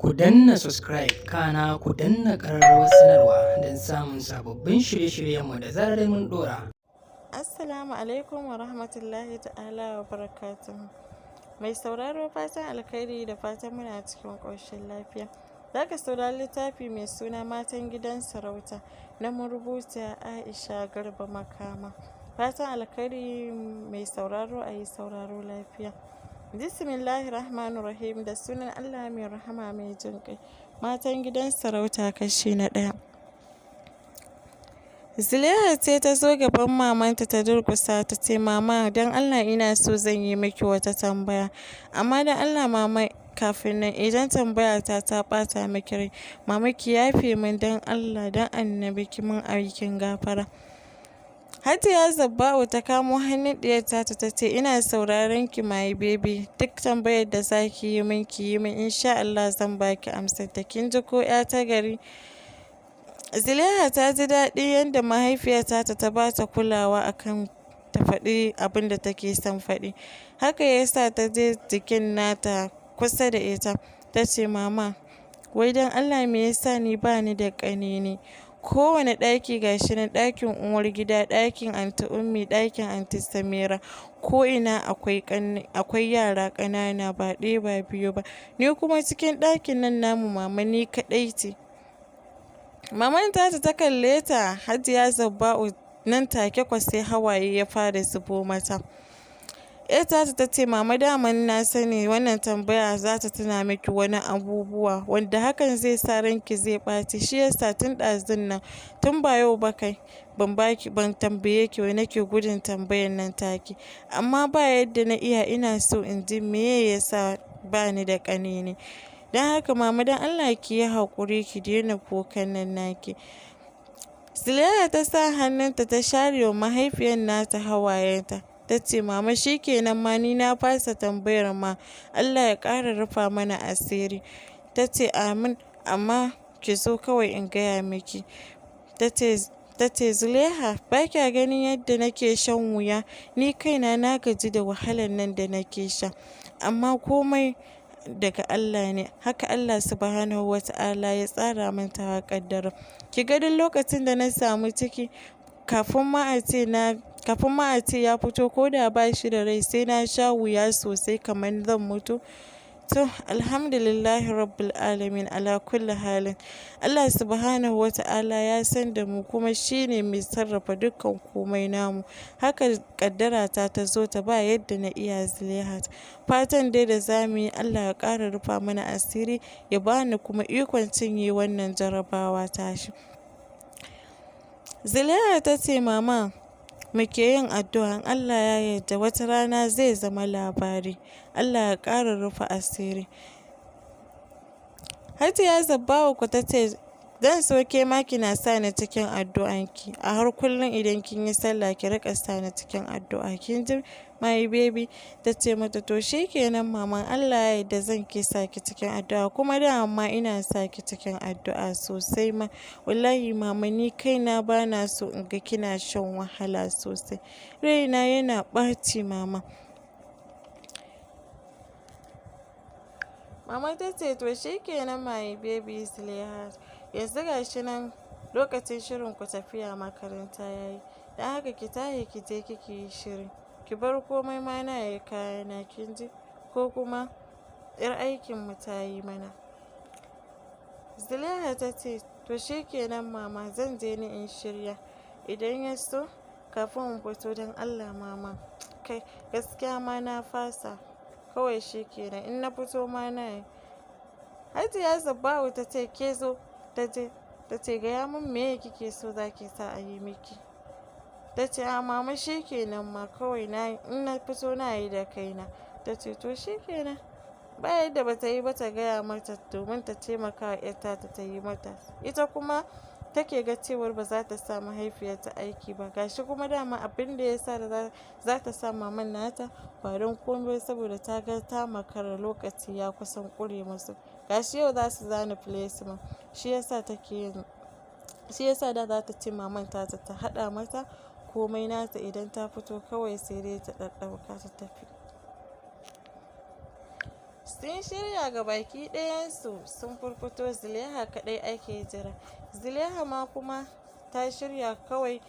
Ku danna subscribe, kana ku danna ƙararrawar sanarwa don samun sababbin shirye-shiryenmu da zarar mun ɗora. Assalamu alaikum wa rahmatullahi ta'ala wa barakatuhu. Mai sauraro, fatan alkhairi da fatan muna cikin ƙoshin lafiya. Za ka saurari littafi mai suna Matan Gidan Sarauta na marubuciya Aisha Garba Makama. Fatan alkhairi mai sauraro, a yi sauraro lafiya. Bismillahir Rahmanir Rahim, da sunan Allah mai rahama mai jin ƙai. Matan Gidan Sarauta, kashi na 1. Zulaiha ce ta zo gaban mamanta ta durƙusa ta ce, "Mama, don Allah ina so zan yi miki wata tambaya. Amma don Allah mama, kafin nan, idan tambaya ta ta ɓata miki rai, mama, ki yafe min. Don Allah, don Annabi, ki min aikin gafara." Hajiya Zabba'u ta kamo hannun ɗiyar tata ta ce, "Ina sauraron ki, my baby. Duk tambayar da za ki yi min, ki yi min, insha Allah zan baki amsar ta. Kin ji ko, 'ya ta gari?" Zulaiha ta ji daɗi yadda mahaifiyar tata ta ba ta kulawa akan ta faɗi abin da take son faɗi. Haka ya sa ta je jikin nata kusa da ita ta ce, "Mama, wai don Allah me yasa ni ba ni da ƙane ne? Kowane ɗaki gashi nan, ɗakin uwar gida, ɗakin Anti Ummi, ɗakin Anti Samira, ko ina akwai yara ƙanana, ba ɗaya ba biyu ba. Ni kuma cikin ɗakin nan namu, mama, ni kaɗai ce." Maman tata ta kalle ta, Hajiya Zabba'u, nan take kwa sai hawaye ya fara zubo mata. ‘Yar tata ta ce, "Mama, daman na sani wannan tambaya za ta tuna miki wani abubuwa wanda hakan zai sa ranki zai ɓaci. Shi yasa tun ɗazun nan, tun ba yau ba kai, ban baki ban tambaye ki ba, nake gudun tambayan nan taki. Amma ba yadda na iya, ina so in ji meye yasa ba ni da ƙane ne. Don haka mama, don Allah ki yi haƙuri, ki daina kukan nan naki." Zulaiha ta sa hannunta ta share wa mahaifiyar nata hawayenta. Ta ce, "Mama, shikenan ma, ni na fasa tambayar ma. Allah ya ƙara rufa mana asiri." Ta ce, "Amin, amma ki zo kawai in gaya miki." Ta ce, "Zulaiha, ba kya ganin yadda nake shan wuya? Ni kaina na gaji da wahalar nan da nake sha. Amma komai daga Allah ne. Haka Allah Subhanahu wa Ta'ala ya tsara min tawa ƙaddara. Ki ga duk lokacin da na samu ciki, kafin ma a ce ya fito, ko da ba shi da rai, sai na sha wuya sosai kamar zan mutu. To, alhamdulillahi rabbil alamin ala kulli halin. Allah Subhanahu wa Ta'ala ya san da mu, kuma shi ne mai sarrafa dukkan komai namu. Haka ƙaddara ta ta zo ta, ba yadda na iya, Zulaihat. Fatan dai da za mu yi, Allah ya ƙara rufa mana asiri, ya bani kuma ikon cinye wannan jarabawa tashi." Zulaiha ta ce, "Mama, muke yin addu'a, in Allah ya yarda wata rana zai zama labari. Allah ya ƙara rufe asiri." Hajiya Zabba'u ku ta ce, "Zan so ke ma kina sa ni cikin addu'anki. A har kullum idan kin yi sallah, ki riƙa sa ni cikin addu'a. Kin ji, my baby?" Ta ce mata, "To shikenan mama, Allah ya yarda zan ke sa ki cikin addu'a, kuma dama ina sa ki cikin addu'a sosai ma. Wallahi mama, ni kaina ba na so in ga kina shan wahala sosai. Raina yana ɓaci, mama." Mama ta ce, "To shikenan, my baby Zulaihat. Yanzu ga shi nan lokacin shirin ku tafiya makaranta ya yi. Don haka ki tashi ki je ki yi shiri. Ki bar komai ma na yi kayana, kin ji? Ko kuma 'yar aikin mu ta yi mana." Zulaiha ta ce, "To shikenan mama, zan je ni in shirya. Idan ya so kafin in fito, don Allah mama, kai, gaskiya ma na fasa. Kawai shikenan, in na fito ma na yi." Hajiya Zabba'u ta ce, "Ke zo." Ta je ta ce, "Gaya min meye kike so za ki sa a yi miki." Ta ce, "A mama, shikenan ma, kawai na in na fito na yi da kaina." Ta ce, "To shikenan." Ba yadda ba ta yi ba ta gaya mata domin ta taimaka wa 'yar tata ta yi mata. Ita kuma take ga cewar ba za ta sa mahaifiyarta aiki ba. Gashi kuma dama abin da ya sa da za ta sa maman nata, ba don komai saboda ta ga ta makara, lokaci ya kusan ƙure musu. Gashi yau za su zana placement. Shi yasa take yin, shi yasa da za ta ce maman tata ta haɗa mata komai nata, idan ta fito kawai sai dai ta ɗaɗɗauka ta tafi. Sun shirya ga baki ɗayansu sun furfuto, Zulaiha kaɗai ake jira. Zulaiha ma kuma ta shirya, kawai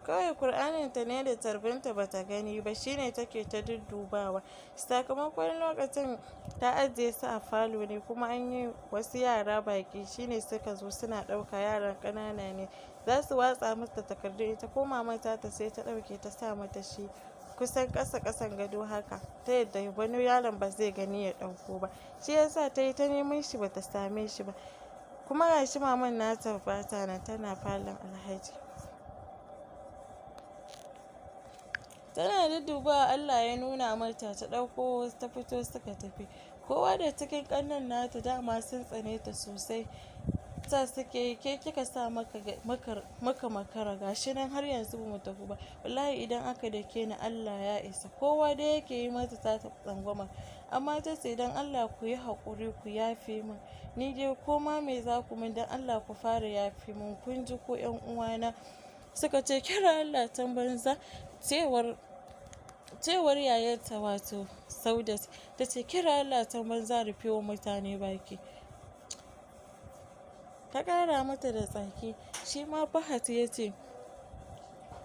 kawai Kur'aninta ne da tarbinta bata gani ba, shine take ta duddubawa. Sakamakon lokacin ta ajiye su a falo ne, kuma an yi wasu yara baƙi, shine suka zo suna ɗauka, yaran ƙanana ne, za su watsa mata takardun. Ita ko maman ta sai ta ɗauke ta sa mata shi kusan ƙasa ƙasan gado haka, ta yadda wani yaron ba zai gani ya ɗauko ba. Shi yasa ta yi ta neman shi bata same shi ba. Kuma gashi maman nata bata nan, tana falon Alhaji. Tana duddubawa Allah ya nuna mata, ta ɗauko ta fito suka tafi. Kowa da cikin ƙannen nata dama sun tsane ta sosai. Ta suke yi, "Ke kika sa maka makara, gashi nan har yanzu bamu tafi ba. Wallahi idan aka dake ni, Allah ya isa." Kowa dai yake yi mata ta tsangwama. Amma ta ce, "Don Allah ku yi haƙuri, ku yafe min. Ni dai ko ma me za ku min, don Allah ku fara yafe min. Kun ji ko, 'yan uwana?" Suka ce, "Kira Allah tan banza." Cewar yayarta, wato Saudat, ta ce, "Kira Allah tan banza, rufe wa mutane baki." Ta ƙara mata da tsaki. Shi ma Fahad ya ce,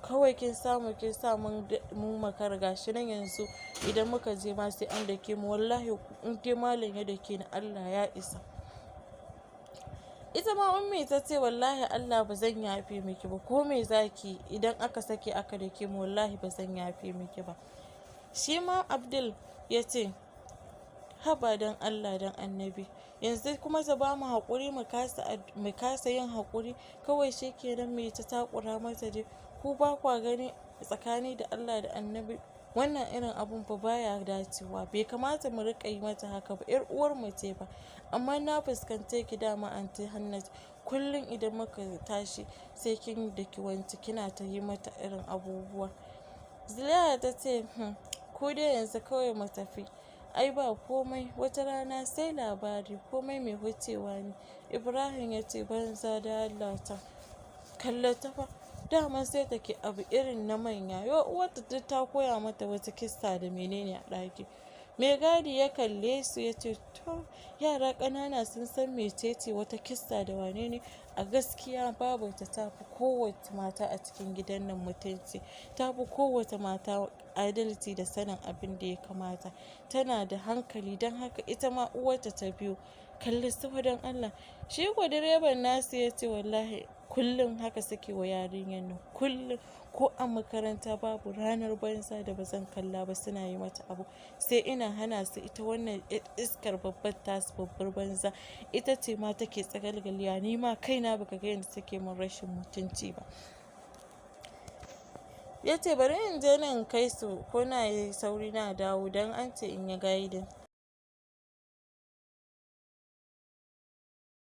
"Kawai kin samu kin sa mun makara, gashi nan yanzu idan muka je ma sai an dake mu. Wallahi in dai malam ya dake ni, Allah ya isa." Ita ma Ummi ta ce, "Wallahi Allah ba zan yafe miki ba, ko me zaki, idan aka sake aka dake mu, wallahi ba zan yafe miki ba." Shi ma Abdul ya ce, "Haba, don Allah don Annabi, yanzu kuma ta ba mu haƙuri mu kasa yin haƙuri, kawai shi kenan mu yi ta takura mata dai. Ku ba kwa gani tsakani da Allah da Annabi wannan irin abun fa baya dacewa, bai kamata mu riƙa yi mata haka ba, 'yar uwar mu ce ba. Amma na fuskance ki dama, Anty Hannat, kullum idan muka tashi sai kin daki wanci, kina ta yi mata irin abubuwa." Zulaiha ta ce, "Ku dai yanzu kawai mu tafi. Ai ba komai, wata rana sai labari, komai mai wucewa ne." Ibrahim ya ce, "Banza da Allah, ta kalla ta fa, dama sai take abu irin na manya. Yo uwarta duk ta koya mata wata kissa da menene a ɗaki." Mai gadi ya kalle su ya ce, "To, yara ƙanana sun san mecece wata kissa da wane ne." A gaskiya babu ta tafi kowace mata a cikin gidan nan mutunci, tafi kowace mata adalci da sanin abin da ya kamata. Tana da hankali, don haka ita ma uwarta ta biyo. Kalli su don Allah. Shi ko direban nasu ya ce, "Wallahi kullum haka suke wa yarinyar nan, kullum ko a makaranta babu ranar banza da bazan kalla ba suna yi mata abu, sai ina hana su. Ita wannan iskar babbar tasu, babbar banza, ita ce ma take tsagalgaliya. Ni ma kaina baka ga yadda take min rashin mutunci ba." Ya ce, "Bari in je nan kai su, ko na yi sauri na dawo, don an ce in yi guiding."